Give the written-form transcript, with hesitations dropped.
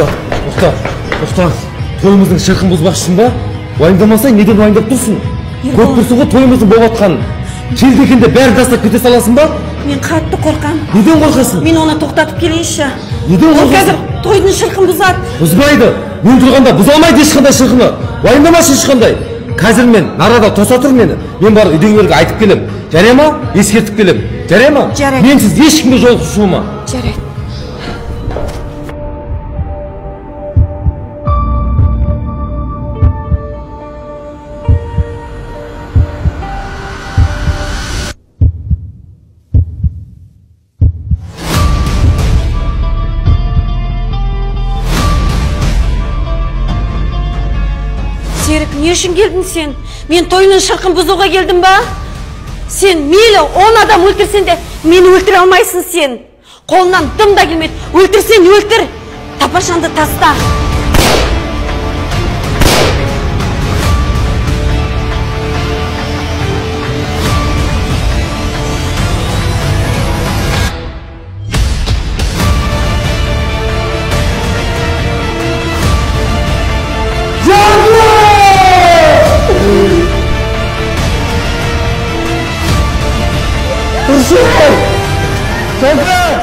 Тоқта, тоқта, тоқта. Тойымыздың шырқын бұзбақшысың ба? Уайымдамасаң, неден уайымдап тұрсың? Көріп тұрсың ғой тойымыздың болып жатқанын. Келді екен де бәрін тастап кете саласың ба? Мен қатты қорқам. Неден қорқасың? Мен оны тоқтатып келейінші. Неден Ол қорқасың? қазір тойдың шырқын бұзады. Бұзбайды. Мен тұрғанда бұза алмайды ешқандай шырқыны. Уайымдамашы ешқандай. Қазір мен нарада тоса тұр мені. Мен барып үйдегілерге айтып келем. Жарай ма? Ескертіп келем. Жарай ма? Жарайды. Менсіз ешкімге жолығып. Жарайды. Серік, не үшін келдің сен? Мен тойының шырқын бұзуға келдім ба? Сен мейлі 10 адам өлтірсең де мені өлтіре алмайсың сен. Қолынан дым да келмейді. Өлтірсең өлтір. Тапаншаңды таста. Тұрсын! Жанка!